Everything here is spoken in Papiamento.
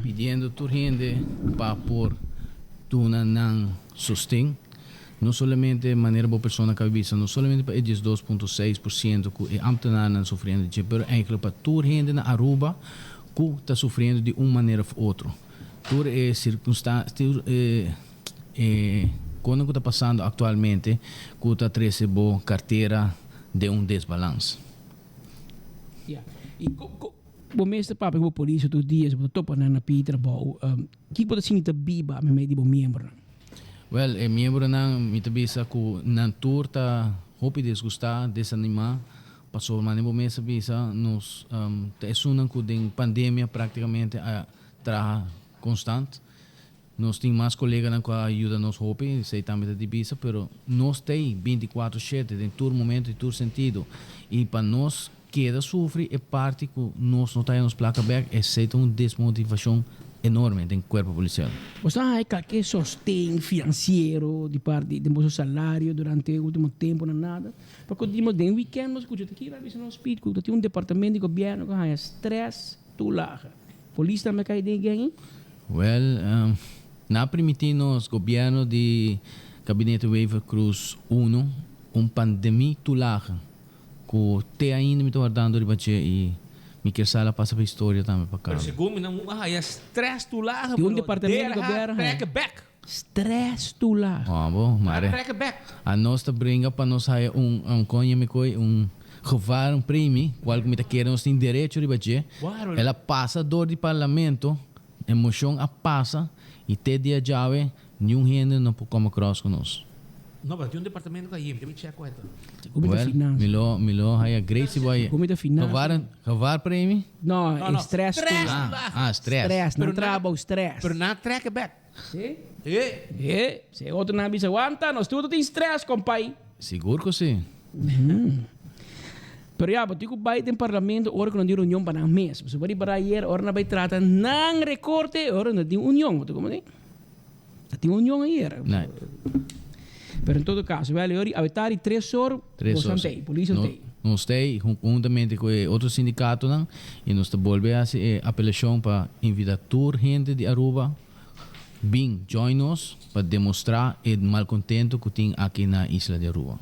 Pidiendo tur hende pa por duna nan sosten, no solamente manera bo persona a caba di bisa, no solamente pa e 12.6% cu e ambtenaarnan sufriendo dje, pero eigenlijk pa tur hende na Aruba cu ta sufriendo di un manera of otro. Tur e circunstancia, tur e e conan cu ta pasando actualmente cu ta trece bo cartera den un desbalans. Ya. Y bo mes ta papia ku bo polis tur dia, bo ta topa nan na pidi trabou. Kiko bo ta sinti ta biba meimei di bo miembronan? Wèl, e miembronan mi ta bisa ku nan tur ta hopi disgustá, desanimá, pasobra manera bo mes a bisa nos ta esunnan ku den pandemia práktikamente a traha konstant. Nos tin mas koleganan ku a yuda nos hopi, esei tambe ta di bisa, pero nos ta ei bintikuatro shete den tur momento i tur sentido. I pa nos keda sufri e parti ku nos no ta haña nos plaka bèk, esei ta un desmotivashon enorme den kuerpo polisial. Boso a haña kalke sosten finansiero di parti den boso salario durante e ultimo temponan? Nada. Paku di den wikènt nos skucha ta kira bisa nos pit ku ta tin un departamento di gobièrnu ku a haña strès toelage. Polis tambe kai den e geng? Wel, nan a primiti nos gobierno di Gabinete Wever-Croes uno un pandemie toelage cu te ainda mi ta wardando riba dje y mi kier sa el a pasa pa historia tambe pa Pero caba. segun mi nan a haya stress toelage Di un pero departamento di dera gobierno haya. trek back. Stress toelage. Oh bo, mare. Trek back. A nos ta bringa pa nos haya un, un con yami koe, un gevaar, un premie, cual cu mi ta kere nos tin derecho riba dje. Waarom? El a pasa door di parlamento, e mocion a pasa y te dia djawe niun hende no por come across cu nos. No, pero tin un departamento cu a yim, debe check cu e ta. Segun mi ta Well, finansa. mi lo, mi lo haya great si bo haya. Segun mi ta finansa. Gevaar, gevaar premie? No, No, e no, stress stress toelage. toelage. Ah, ah, stress. Stress, nan Pero traha nan, bou stress. pero nan trek e back. Sí? E. E, si e otronan a bisa, wanta, nos tur ta tin stress, kompai. Sigur ku si. Pero ya, bo tin ku bai den parlamento ora ku nan tin reunion pa nan mes. Pasobra bo ripará ayer ora nan bai trata nan rekorte, ora nan tin union. Bo ta komprendé? Nan tin union ayer. Nee. Pero en todo caso, wel, e ora awe tardi tres or, Tres boso or, nan sí. tei, polis nan No, tei. nos tei huntamente ku e otro sindikatonan i nos ta bolbe hasi e apelashon pa invita tur hende di Aruba bin join nos pa demostrá e malkontento ku tin aki na isla di Aruba.